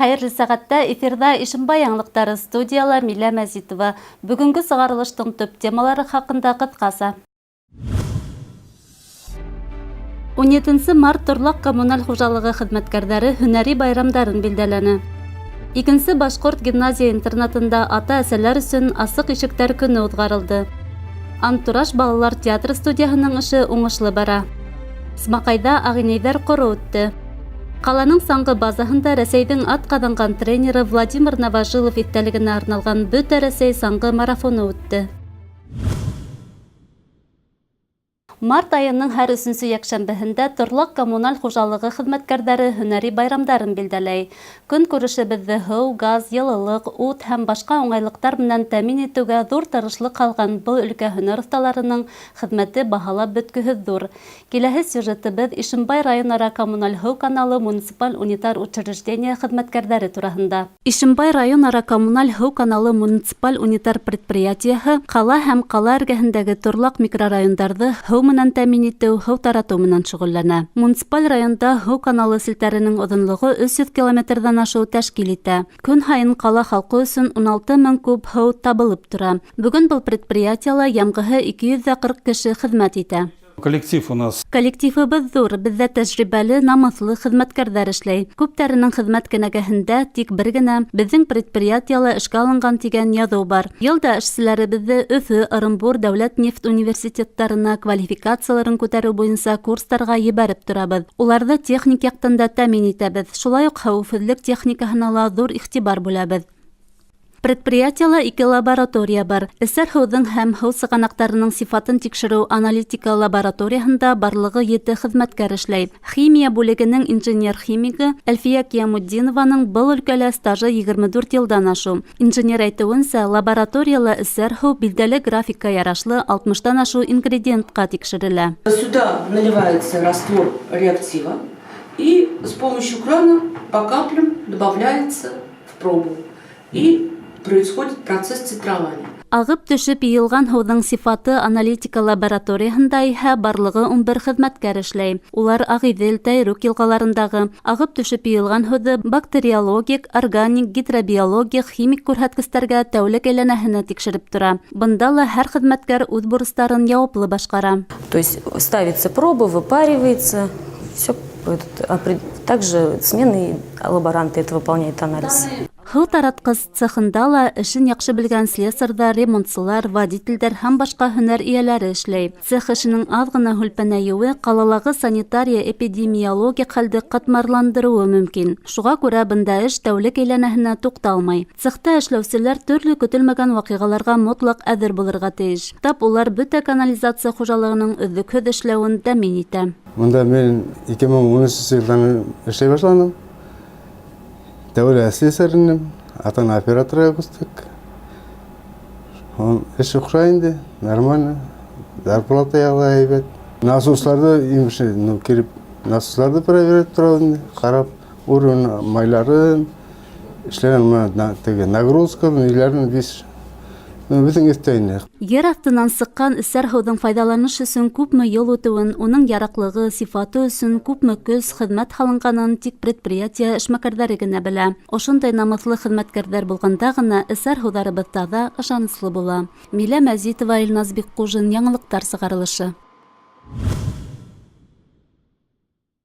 Хәйерле сәғәттә, эфирҙа Ишембай яңылыҡтары, студияла Милә Мәзитова. Бөгөнгө сығарылыштың төп темалары хаҡында ҡыҫҡаса. 17 март торлаҡ коммуналь хужалығы хеҙмәткәрҙәре һөнәри байрамдарын билдәләне. Икенсе башҡорт гимназия-интернатында ата-әсәләр өсөн асыҡ ишектәр көнө уҙғарылды. Антураж балалар театры студияһының эше уңышлы бара. Смаҡайҙа ағинәйҙәр ҡоро үтте. Ҡаланың саңғы базаһында Рәсәйҙең атҡаҙанған тренеры Владимир Новожилов иҫтәлегенә арналған Бөтә Рәсәй саңғы марафоны үтте. Март айының һәр өсөнсө йәкшәмбеһендә торлаҡ-коммуналь хужалығы хеҙмәткәрҙәре һөнәри байрамдарын билдәләй. Көнкүрешебеҙҙе һыу, газ, йылылыҡ, ут һәм башҡа уңайлыҡтар менән тәьмин итеүгә ҙур тырышлыҡ һалған был өлкә һөнәр оҫталарының хеҙмәте баһалап бөткөһөҙ ҙур. Киләһе сюжетыбыҙ Ишембай районара коммуналь һыу каналы муниципаль унитар учреждение хеҙмәткәрҙәре тураһында. Ишембай районара коммуналь һыу каналы муниципаль унитар предприятиеһы ҡала һәм ҡала эргәһендәге торлаҡ микрорайондарҙы һыу менән тәьмин итеү, һыу таратыу менән шөғөлләнә. Муниципаль районда һыу каналы селтәренең оҙонлоғо 300 километрҙан ашыу тәшкил итә. Көн һайын ҡала халҡы өсөн 16 мең куб һыу табылып тора. Бөгөн был предприятиела ямғыһы 240 кеше хеҙмәт итә. Коллектив у нас. Коллективыбыҙ ҙур, беҙҙә тәжрибәле, намыҫлы хеҙмәткәрҙәр эшләй. Күптәренең хеҙмәт кенәгәһендә тик бер генә «Беҙҙең предприятиела эшкә алынған» тигән яҙыу бар. Йыл да эшселәребеҙҙе Өфө, Ырымбур дәүләт нефть университеттарына квалификацияларын күтәреү буйынса курстарға ебәреп торабыҙ. Уларҙы техник яҡтан да тәьмин итәбеҙ, шулай уҡ хәүефһеҙлек техникаһына ла ҙур иғтибар бүләбеҙ. Предприятиела ике лаборатория бар. Эсәр һыуҙың һәм һыу сығанаҡтарының сифатын тикшереү аналитика лабораторияһында барлығы ете хеҙмәткәр эшләй. Химия бүлегенең инженер-химигы Әлфиә Киямутдинованың был өлкәлә стажы 24 йылдан ашыу. Инженер әйтеүенсә, лабораторияла эсәр һыу билдәле графикка ярашлы алтмыштан ашыу ингредиентҡа тикшерелә. Сюда наливается раствор реактива и с помощью крана по каплям добавляется в пробу. И происходит процесс титрования. Ағып төшөп йыйылған һыуҙың сифаты аналитика лабораторияһында иһә барлығы 11 хеҙмәткәр эшләй. Улар Ағиҙел, Тәйрүк йылғаларындағы ағып төшөп йыйылған һыуҙы бактериологик, органик, гидробиологик, химик күрһәткестәргә тәүлек әйләнәһенә тикшереп тора. Бында ла һәр хеҙмәткәр үҙ бурыстарын яуаплы башҡара. То есть ставится проба, выпаривается, все. Также сменные лаборанты это выполняют анализ. Һыу таратҡыс цехында ла эшен яҡшы белгән слесарҙар, ремонтсылар, водителдәр һәм башҡа һөнәр эйәләре эшләй. Цех эшенең аҙ ғына һүлпәнәйеүе ҡалалағы санитария-эпидемиологик хәлде ҡатмарландырыуы мөмкин. Шуға күрә бында эш тәүлек әйләнәһенә туҡталмай. Цехта эшләүселәр төрлө көтөлмәгән ваҡиғаларға мотлаҡ әҙер булырға тейеш. Тап улар бөтә канализация хужалығының өҙлөкһөҙ эшләүен тәьмин итә. Бында мин 2013 йылдан эшләй башланым. Тәүҙә слесарь инем, атан операторға күстек. Эш оҡшай инде, нормально. Зарплата яғы һәйбәт. Насосларҙы, имеш, ну, килеп, насосларҙы проверять торабыҙ инде, ҡарап, уровень майларын, эшләгән менән теге нагрузка, ниләрен бис, ну, бөтөн өҫтә инде. Ер аҫтынан сыҡҡан эсәр һыуҙың файҙаланыш өсөн күпме юл үтеүен, уның яраҡлығы, сифаты өсөн күпме көс, хеҙмәт һалынғанын тик предприятие эшмәкәрҙәре генә белә. Ошондай намыҫлы хеҙмәткәрҙәр булғанда ғына эсәр һыуҙарыбыҙ таҙа, ышаныслы була. Милә Мәзитова, Илназ Бикҡужин, яңылыҡтар сығарылышы.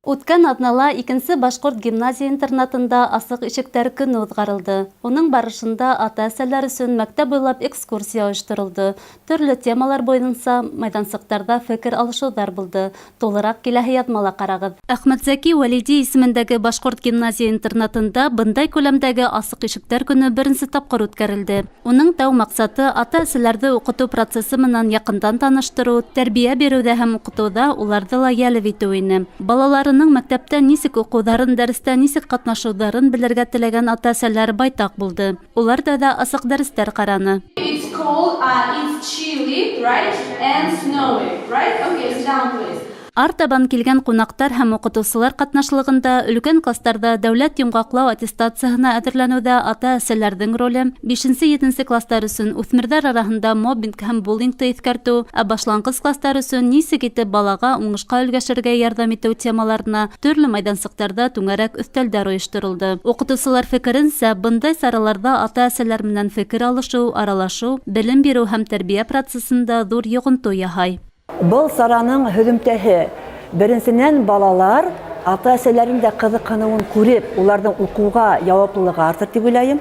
Үткән аҙнала икенсе башҡорт гимназия-интернатында асыҡ ишектәр көнө уҙғарылды. Уның барышында ата-әсәләр өсөн мәктәп буйлап экскурсия ойошторолдо. Төрлө темалар буйынса майҙансыҡтарҙа фекер алышыуҙар булды. Тулыраҡ киләһе яҙмала ҡарағыҙ. Әхмәтзәки Вәлиди исемендәге башҡорт гимназия-интернатында бындай күләмдәге асыҡ ишектәр көнө беренсе тапҡыр үткәрелде. Уның тәү маҡсаты ата-әсәләрҙе уҡытыу процесы менән яҡындан таныштырыу, тәрбиә биреүҙә һәм уҡытыуҙа уларҙы ла йәлеп итеү ине. Балаларының мәктәптә нисек уҡыуҙарын, дәрестә нисек ҡатнашыуҙарын белергә теләгән ата-әсәләр байтаҡ булды. Улар тәүҙә асыҡ дәрестәр ҡараны. It's cold, it's chilly, right? And snowy, right? Okay, sit down, please. Артабан килгән ҡунаҡтар һәм уҡытыусылар ҡатнашлығында өлкән кластарҙа дәүләт йомғаҡлау аттестацияһына әҙерләнеүҙә ата-әсәләрҙең роле, 5-7 кластар өсөн үҫмерҙәр араһында моббинг һәм буллингты иҫкәртеү, ә башланғыс кластар өсөн нисек итеп балаға уңышҡа өлгәшергә ярҙам итеү темаларына төрлө майҙансыҡтарҙа түңәрәк өҫтәлдәр ойошторолдо. Уҡытыусылар фекеренсә, бындай сараларҙа ата-әсәләр менән фекер алышыу, аралашыу, белем биреү һәм тәрбиә процесында ҙур йоғонто яһай. Был сараның һөҙөмтәһе беренсенән балалар ата-әсәләренең дә ҡыҙыҡһыныуын күреп, уларҙың уҡыуға яуаплылығы артыр тип уйлайым.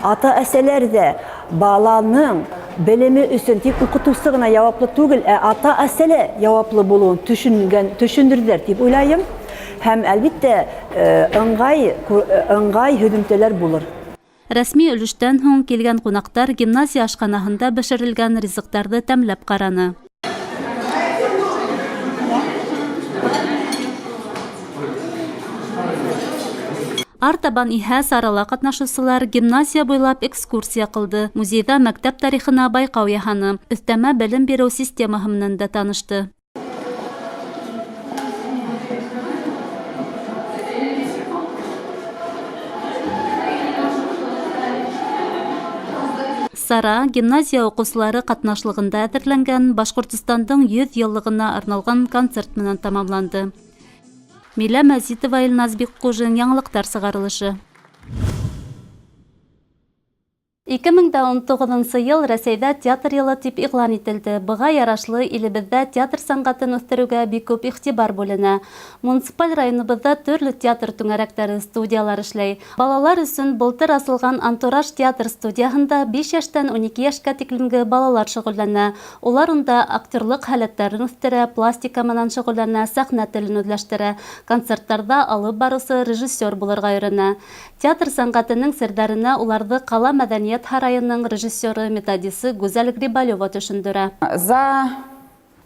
Ата-әсәләр ҙә баланың белеме өсөн тик уҡытыусы ғына яуаплы түгел, ә ата-әсә лә яуаплы булыуын төшөндөрҙөләр тип уйлайым. Һәм әлбиттә ыңғай һөҙөмтәләр булыр. Рәсми өлөштән һуң килгән ҡунаҡтар гимназия ашханаһында бешерелгән ризыҡтарҙы тәмләп ҡараны. Артабан иһә сарала ҡатнашыусылар гимназия буйлап экскурсия ҡылды, музейҙа мәктәп тарихына байҡау яһаны, өҫтәмә белем биреү системаһы менән дә танышты. Сара гимназия уҡыусылары ҡатнашлығында әҙерләнгән Башҡортостандың 100 йыллығына арналған концерт менән тамамланды. Милә Мәзитова, Илназ Бикҡужин, яңылыҡтар сығарылышы. 2019 йыл Рәсәйҙә театр йылы тип иғлан ителде. Быға ярашлы илебеҙҙә театр сәнғәтен үҫтереүгә бик күп иғтибар бүленә. Муниципаль районыбыҙҙа төрлө театр түңәрәктәре, студиялар эшләй. Балалар өсөн былтыр асылған Антураж театр студияһында 5 йәштән 12 йәшкә тиклемге балалар шөғөлләнә. Улар унда актерлыҡ һәләттәрен үҫтерә, пластика менән шөғөлләнә, сәхнә телен үҙләштерә, концерттарҙа алып барыусы режиссер булырға өйрәнә. Театр сәнғәтенең серҙәренә уларҙы ҡала мәҙәниәт һарайының режиссеры, методисы Гүзәл Грибалева төшөндөрә.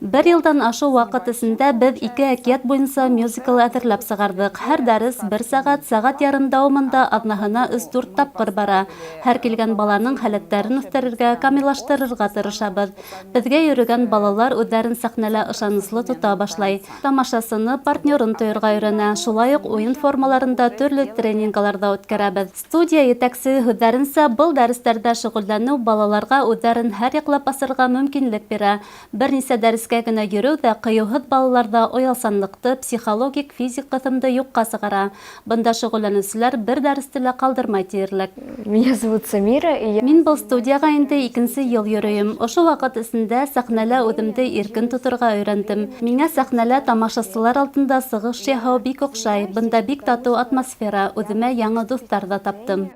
Бер йылдан ашыу ваҡыт эсендә беҙ 2 әкиәт буйынса мюзикл әҙерләп сығарҙыҡ. Һәр дәрес 1 сәғәт, сәғәт ярым дауамында аҙнаһына 3-4 тапҡыр бара. Һәр килгән баланың һәләттәрен үҫтерергә, камиллаштырырға тырышабыҙ. Беҙгә йөрөгән балалар үҙҙәрен сәхнәлә ышаныслы тота башлай. Тамашасыны, партнерын тойорға өйрәнә. Шулай уҡ уйын формаларында төрлө тренингалар ҙа үткәрәбеҙ. Студия етәксеһе һүҙҙәренсә, был дәрестәрҙә шөғөлләнеү балаларға үҙҙәрен һәр яҡлап асырға мөмкинлек бирә. Бер нисә дәрескә генә йөрөү ҙә ҡыйыуһыҙ балаларҙа оялсанлыҡты, психологик, физик ҡыҫымды юҡҡа сығара. Бында шөғөлләнеүселәр бер дәресте лә ҡалдырмай тиерлек. Меня зовут Самира, и я Мин был студияға инде 2-нсе йыл йөрөйөм. Ошо ваҡыт эсендә сәхнәлә үҙемде иркен тоторға өйрәндем. Миңә сәхнәлә тамашасылар алдында сығыш яһау бик оҡшай. Бында бик татыу атмосфера, үҙемә яңы дуҫтар ҙа таптым.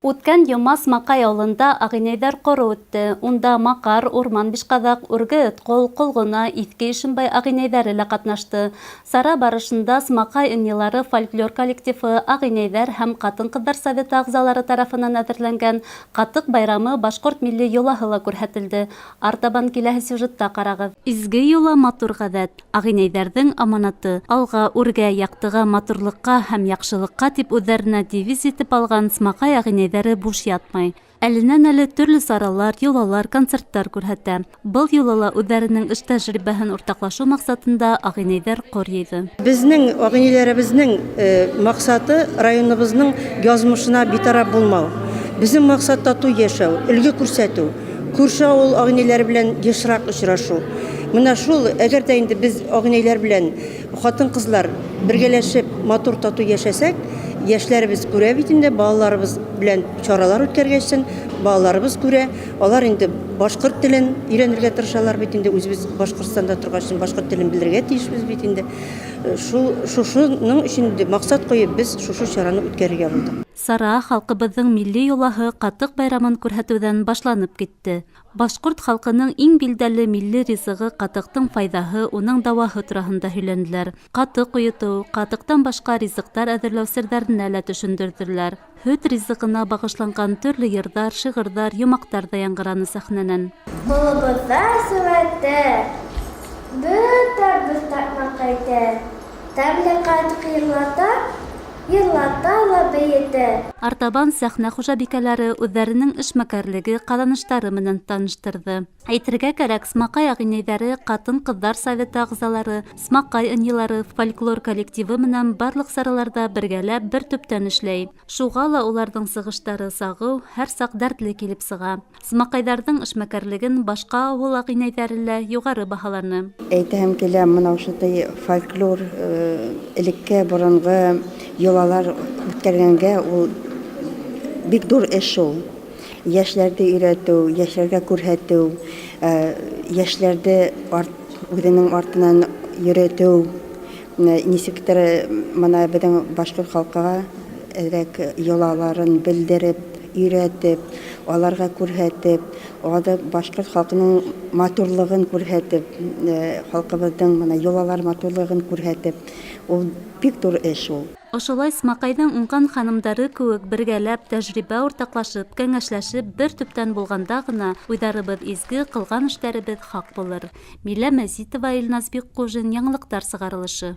Үткән йома Смаҡай ауылында ағинәйҙәр ҡоро үтте. Унда Маҡар, Урман Бишҡаҙаҡ, Үрге Өтҡол, Ҡолғона, Иҫке Ишембай ағинәйҙәре лә ҡатнашты. Сара барышында Смаҡай ынйылары фольклор коллективы, ағинәйҙәр һәм ҡатын-ҡыҙҙар советы ағзалары тарафынан әҙерләнгән Ҡатыҡ байрамы башҡорт милли йолаһы ла күрһәтелде. Артабан киләһе сюжетта ҡарағыҙ. Изге йола матур ғәҙәт, ағинәйҙәрҙең аманаты. Алға, үргә, яҡтыға, матурлыҡҡа һәм яҡшылыҡҡа тип үҙҙәренә девиз итеп алған Смаҡай ағинәйҙәре буш ятмай. Әленән әле төрлө саралар, йолалар, концерттар күрһәтә. Был юлы ла үҙҙәренең эш тәжрибәһен уртаҡлашыу маҡсатында ағинәйҙәр ҡор йыйҙы. Беҙҙең ағинәйҙәребеҙҙең маҡсаты районыбыҙҙың яҙмышына битараф булмау. Беҙҙең маҡсат татыу йәшәү, өлгө күрһәтеү, күрше ауыл ағинәйләре белән йышыраҡ осрашыу. Мына шул, әгәр ҙә инде беҙ ағинәйләр белән ҡатын-ҡыҙлар бергәләшеп матур татыу йәшәсәк, йәшләребеҙ күрә бит инде, балаларыбыҙ белән чаралар үткәргәсен, балаларыбыҙ күрә, алар инде башҡорт телен өйрәнергә тырышалар бит инде, үҙебеҙ Башҡортостанда торғас башҡорт телен белергә тейешбеҙ бит инде. Шушының өсөн инде маҡсат ҡуйып беҙ шушы чараны үткәрергә булдыҡ. Сара халҡыбыҙҙың милли йолаһы Ҡатыҡ байрамын күрһәтеүҙән башланып китте. Башҡорт халҡының иң билдәле милли ризығы ҡатыҡтың файҙаһы, уның дауаһы тураһында һөйләнделәр. Ҡатыҡ ойотоу, ҡатыҡтан башҡа ризыҡтар әҙерләү серҙәренә лә төшөндөрҙөләр. Һөт ризығына бағышланған төрлө йырҙар, шиғырҙар, йомаҡтар ҙа яңғыраны сәхнәнән. Ҡулыбыҙҙа сүрәте, бөтәбеҙ таҡмаҡ әйтә, тәмле ҡатыҡ йырлата, йырлата. җырлата ла бейетә. Артабан сәхнә хужабикәләре үҙҙәренең эшмәкәрлеге, ҡаҙаныштары менән таныштырҙы. Әйтергә кәрәк, Смаҡай ағинәйҙәре, ҡатын-ҡыҙҙар советы ағзалары, Смаҡай ынйылары фольклор коллективы менән барлыҡ сараларҙа бергәләп бер төптән эшләй. Шуға ла уларҙың сығыштары сағыу, һәр саҡ дәртле килеп сыға. Смаҡайҙарҙың эшмәкәрлеген башҡа ауыл ағинәйҙәре лә юғары баһаланы. Әйтәһем килә, мына ошондай фольклор элекке боронғо йолалар үткәргәнгә ул бик ҙур эш ул. Йәшләрҙе өйрәтеү, йәшләргә күрһәтеү, йәшләрҙе үҙенең артынан йөрөтөү, нисектер мына беҙҙең башҡорт халҡыға әҙерәк йолаларын белдереп, өйрәтеп, аларға күрһәтеп, уларҙы башҡорт халҡының матурлығын күрһәтеп, халҡыбыҙҙың мына йолалар матурлығын күрһәтеп, ул бик ҙур эш ул. Ошолай Смаҡайҙың уңған ханымдары кеүек бергәләп, тәжрибә уртаҡлашып, кәңәшләшеп, бер төптән булғанда ғына уйҙарыбыҙ изге, ҡылған эштәребеҙ хаҡ булыр. Милә Мәзитова, Илназ Бикҡужин, яңылыҡтар сығарылышы.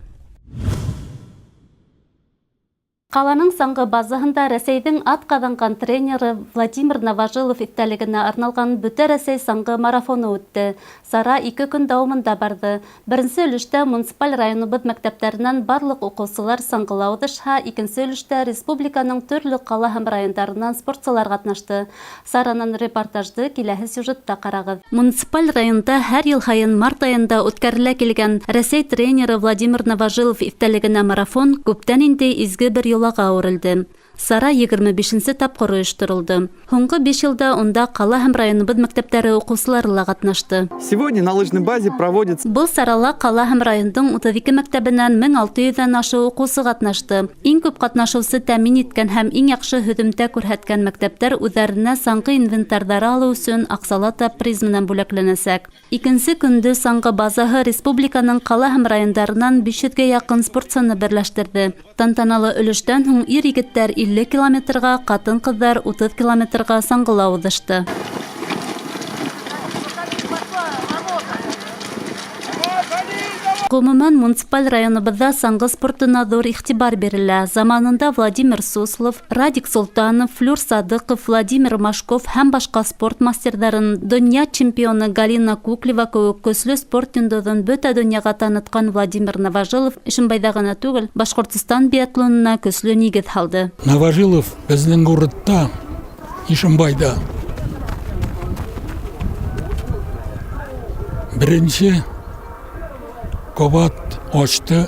Ҡаланың саңғы базаһында Рәсәйҙең ат ҡаҙанған тренеры Владимир Новожилов иҫтәлегенә арналған Бөтә Рәсәй саңғы марафоны үтте. Сара 2 көн дауамында барҙы. Беренсе өлөштә муниципаль районыбыҙ мәктәптәренән барлыҡ уҡыусылар саңғыла уҙышһа, икенсе өлөштә республиканың төрлө ҡала һәм райондарынан спортсылар ҡатнашты. Саранан репортажды киләһе сюжетта ҡарағыҙ. Муниципаль районда һәр йыл һайын март айында үткәрелә килгән Рәсәй тренеры Владимир Новожилов иҫтәлегенә марафон күптән инде изге бер йола әүерелде. Сара 25-нсе тапҡыр ойошторолдо. Һуңғы 5 йылда унда ҡала һәм районыбыҙ мәктәптәре уҡыусылары ла ҡатнашты. Сегодня на лыжной базе проводится. Был сарала ҡала һәм райондың 32 мәктәбенән 1600-ҙән ашыу уҡыусы ҡатнашты. Иң күп ҡатнашыусы тәьмин иткән һәм иң яҡшы һөҙөмтә күрһәткән мәктәптәр үҙҙәренә саңғы инвентарҙары алыу өсөн аҡсалата приз менән бүләкләнәсәк. Икенсе көндө саңғы базаһы республиканың ҡала һәм райондарынан 500-гә яҡын спортсыны берләштерҙе. Тантаналы өлөштән һуң ир-егеттәр 50 километрға, ҡатын-ҡыҙҙар 30 километрға саңғыла уҙышты. Ғөмүмән, муниципаль районыбыҙҙа саңғы спортына ҙур иғтибар бирелә. Заманында Владимир Суслов, Радик Солтанов, Флюр Садыҡов, Владимир Машков һәм башҡа спорт мастерҙарын, донъя чемпионы Галина Куклева кеүек көслө спорт йондоҙон бөтә донъяға танытҡан Владимир Новожилов Ишембайҙа ғына түгел, Башҡортостан биатлонына көслө нигеҙ һалды. Новожилов беҙҙең городта, Ишембайҙа беренсе ҡабат асты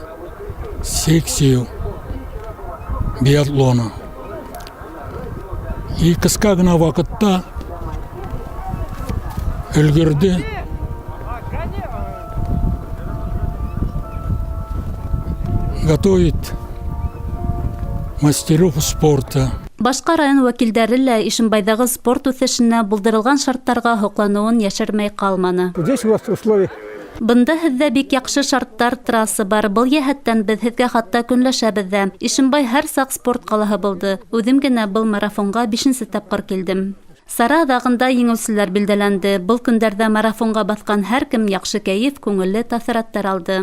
секция биатлона. И ҡыҫҡа ғына ваҡытта өлгөрҙө готовить мастеров спорта. Башҡа район вәкилдәре лә Ишембайҙағы спорт үҫешенә булдырылған шарттарға һоҡланыуын йәшермәй ҡалманы. Здесь у вас условия. Бында һеҙҙә бик яҡшы шарттар, трасса бар. Был йәһәттән беҙ һеҙгә хатта көнләшәбеҙ ҙә. Ишембай һәр саҡ спорт ҡалаһы булды. Үҙем генә был марафонға 5-нсе тапҡыр килдем. Сара аҙағында еңеүселәр билдәләнде. Был көндәрҙә марафонға баҫҡан һәр кем яҡшы кәйеф, күңелле тәьҫораттар алды.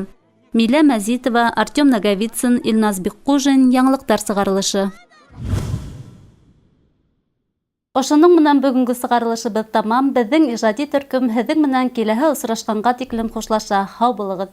Милә Мәзитова, Артем Наговицын, Илназ Бикҡужин, яңылыҡтар сығарылышы. Ошоноң менән бөгөнгө сығарылышыбыҙ тамам. Беҙҙең ижади төркөм һеҙҙең менән киләһе осрашҡанға тиклем хушлаша. Һау булығыҙ.